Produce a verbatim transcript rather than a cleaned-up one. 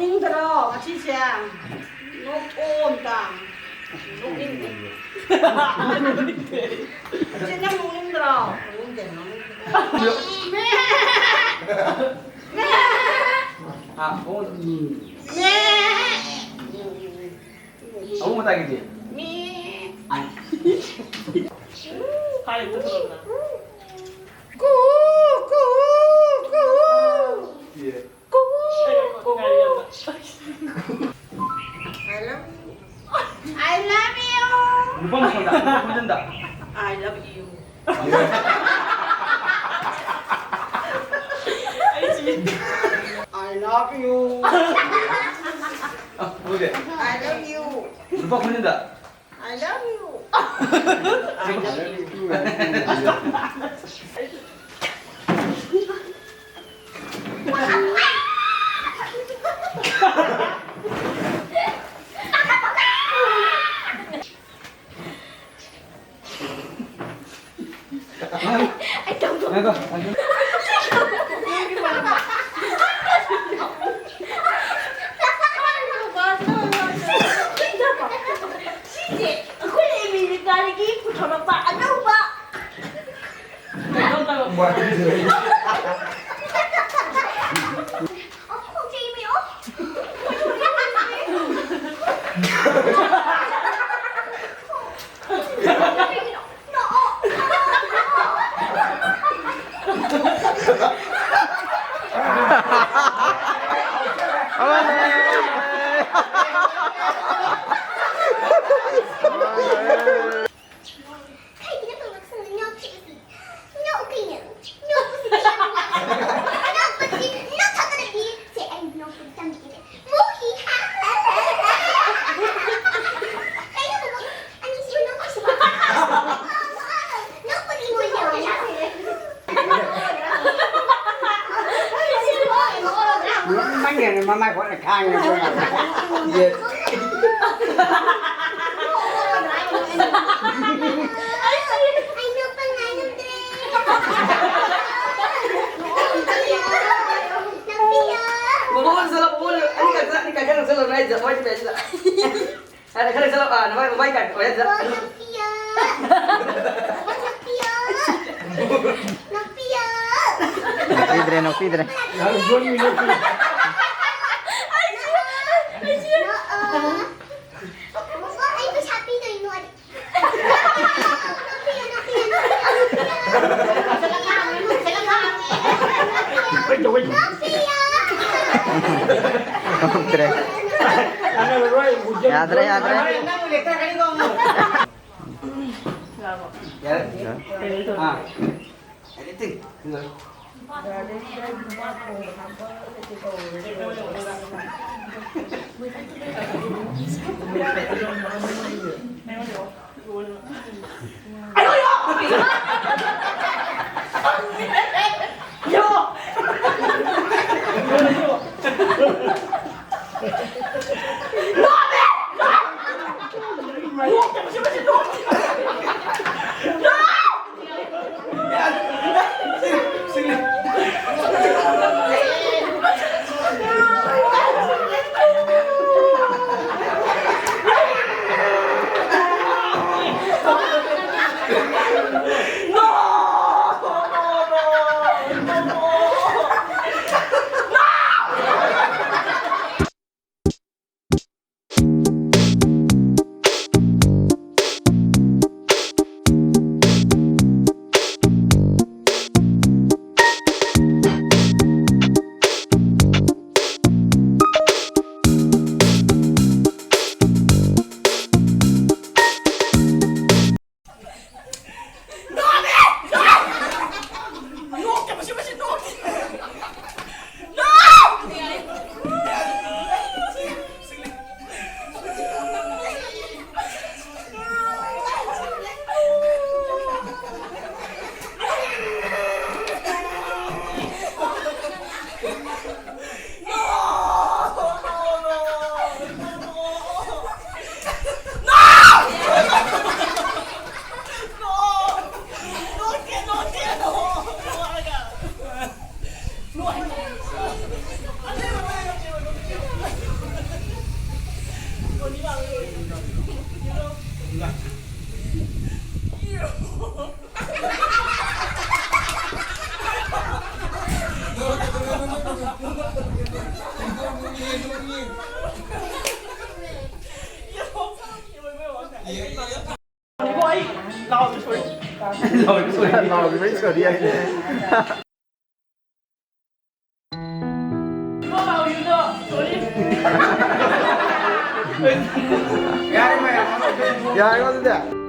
ꯅꯣꯛꯅꯤꯡꯗ꯭ꯔꯣ ꯉꯁꯤꯁꯦ? ꯅꯣꯛꯊꯣꯛꯑꯣ ꯑꯝꯇ꯫ ꯅꯣꯛꯅꯤꯡꯗꯦ꯫ ꯏꯆꯦ, ꯅꯪ ꯅꯣꯛꯅꯤꯡꯗ꯭ꯔꯣ? ꯅꯣꯛꯅꯤꯡꯗꯦ, ꯅꯣꯛꯅꯤꯡꯗꯦ꯫ ꯃꯦ꯫ ꯃꯦ꯫ ꯑꯥ, ꯍꯣ, ꯎꯝ꯫ ꯃꯦ꯫ ꯑꯃꯨꯛ ꯃꯇꯥꯒꯤꯗꯤ? ꯃꯦ꯫ ꯍꯥꯏ, ꯆꯠꯊꯣꯛꯑꯣ꯫ ꯀꯨ, ꯀꯨ, ꯀꯨ꯫ ꯌꯦ꯫ I love you. I love you. ꯅꯨꯄꯥ ꯃꯈꯣꯟꯗ, ꯅꯨꯄꯥ ꯈꯣꯟꯖꯦꯜꯗ꯫ I love you. I love you. ꯑ, ꯑꯣꯀꯦ꯫ I love you. ꯅꯨꯄꯥ ꯈꯣꯟꯖꯦꯜꯗ꯫ I love you. I love you. I don't know. ꯉꯥꯏꯈꯣ, ꯉꯥꯏꯈꯣ꯫ ꯁꯤꯁꯦ ꯑꯩꯈꯣꯏ ꯑꯃꯦꯔꯤꯀꯥꯗꯒꯤ ꯄꯨꯊꯣꯔꯛꯄ ꯑꯅꯧꯕ꯫ ꯀꯩꯒꯤꯅꯣ ꯇꯧꯔꯛꯁꯅꯨ, ꯅꯣꯛꯈꯤꯕꯁꯤ꯫ ꯅꯣꯛꯎ ꯀꯩꯅꯣ꯫ ꯅꯣꯛꯄꯁꯤꯗꯤ ꯌꯥꯝ ꯅꯨꯡꯉꯥꯏ꯫ ꯅꯣꯛꯄꯁꯤ ꯅꯣꯛꯊꯣꯛꯀꯗꯕꯅꯤ꯫ ꯁꯦ, ꯑꯩ ꯅꯣꯛꯄꯗꯤ ꯇꯝꯕꯤꯒꯦ꯫ ꯃꯣꯍꯤ꯫ ꯀꯩꯅꯣ ꯇꯧꯕ? ꯑꯅꯤꯁꯤꯕꯨ ꯅꯣꯛꯈꯤꯁꯤꯕꯣ? ꯅꯣꯛꯄꯗꯤ ꯃꯣꯏ ꯌꯥꯝ ꯌꯥꯎꯋꯦ꯫ ꯅꯪꯒꯤꯅ ꯃꯃꯥꯏ ꯍꯣꯠꯅ ꯈꯥꯡꯉꯦ꯫ ꯌꯦ꯫ ꯃꯃꯥ ꯍꯣꯠꯅ ꯆꯠꯂꯣ, ꯃꯉꯣꯟꯗ ꯑꯅꯤ ꯁꯤꯗ, ꯃꯣꯏ ꯁꯤꯗ, ꯁꯤꯗ꯫ ꯌꯥꯔꯦ, ꯈꯔ ꯆꯠꯂꯣ꯫ ꯑꯥ, ꯅꯃꯥꯏ, ꯃꯃꯥꯏ ꯀꯥꯏ-, ꯑꯣꯏ, ꯁꯤꯗ꯫ ꯅꯣꯛꯄꯤꯌꯣ꯫ ꯅꯣꯛꯄꯤꯌꯣ꯫ ꯅꯣꯛꯄꯤꯌꯣ꯫ ꯅꯣꯛꯄꯤꯗ꯭ꯔꯦ, ꯅꯣꯛꯄꯤꯗ꯭ꯔꯦ꯫ ꯅꯣꯛꯑꯣ꯫ ꯑꯩ ꯄꯩꯁꯥ ꯄꯤꯗꯣꯏꯅꯣ꯫ ꯊꯣꯛꯇ꯭ꯔꯦ꯫ ꯌꯥꯗ꯭ꯔꯦ, ꯌꯥꯗ꯭ꯔꯦ꯫ ꯂꯥꯎꯔꯤꯕꯩ ꯁꯣꯔꯤ ꯍꯥꯏꯅꯦ꯫ ꯌꯥꯔꯦꯀꯣ ꯑꯗꯨꯗꯤ?